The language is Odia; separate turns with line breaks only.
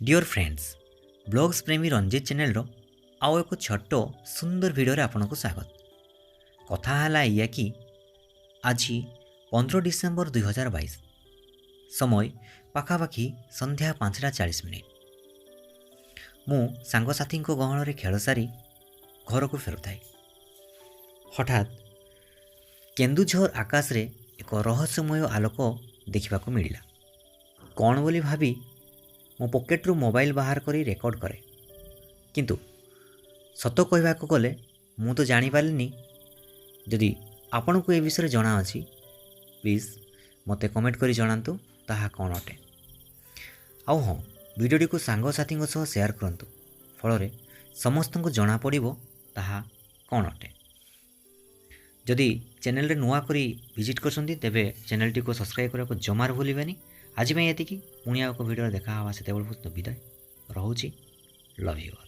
ଡିଅର୍ ଫ୍ରେଣ୍ଡସ୍, ବ୍ଲଗ୍ସ ପ୍ରେମୀ ରଞ୍ଜିତ ଚ୍ୟାନେଲର ଆଉ ଏକ ଛୋଟ ସୁନ୍ଦର ଭିଡ଼ିଓରେ ଆପଣଙ୍କୁ ସ୍ୱାଗତ। କଥା ହେଲା ଏଇଆ କି ଆଜି 15 ଡିସେମ୍ବର 2022, ସମୟ ପାଖାପାଖି ସନ୍ଧ୍ୟା 5ଟା 40 ମିନିଟ୍। ମୁଁ ସାଙ୍ଗସାଥୀଙ୍କ ଗହଣରେ ଖେଳ ସାରି ଘରକୁ ଫେରୁଥାଏ। ହଠାତ୍ କେନ୍ଦୁଝର ଆକାଶରେ ଏକ ରହସ୍ୟମୟ ଆଲୋକ ଦେଖିବାକୁ ମିଳିଲା। କ'ଣ ବୋଲି ଭାବି ମୋ ପକେଟରୁ ମୋବାଇଲ ବାହାର କରି ରେକର୍ଡ଼ କରେ, କିନ୍ତୁ ସତ କହିବାକୁ ଗଲେ ମୁଁ ତ ଜାଣିପାରିଲିନି। ଯଦି ଆପଣଙ୍କୁ ଏ ବିଷୟରେ ଜଣାଅଛି, ପ୍ଲିଜ୍ ମୋତେ କମେଣ୍ଟ କରି ଜଣାନ୍ତୁ ତାହା କ'ଣ ଅଟେ। ଆଉ ହଁ, ଭିଡ଼ିଓଟିକୁ ସାଙ୍ଗସାଥୀଙ୍କ ସହ ସେୟାର କରନ୍ତୁ, ଫଳରେ ସମସ୍ତଙ୍କୁ ଜଣାପଡ଼ିବ ତାହା କ'ଣ ଅଟେ। ଯଦି ଚ୍ୟାନେଲରେ ନୂଆ କରି ଭିଜିଟ୍ କରୁଛନ୍ତି, ତେବେ ଚ୍ୟାନେଲଟିକୁ ସବସ୍କ୍ରାଇବ୍ କରିବାକୁ ଜମାରୁ ଭୁଲିବେନି। ଆଜି ପାଇଁ ଏତିକି। ପୁଣି ଆଉ ଏକ ଭିଡ଼ିଓରେ ଦେଖା ହେବା, ସେତେବେଳେ ପର୍ଯ୍ୟନ୍ତ ବିଦାୟ ରହୁଛି। Love you all.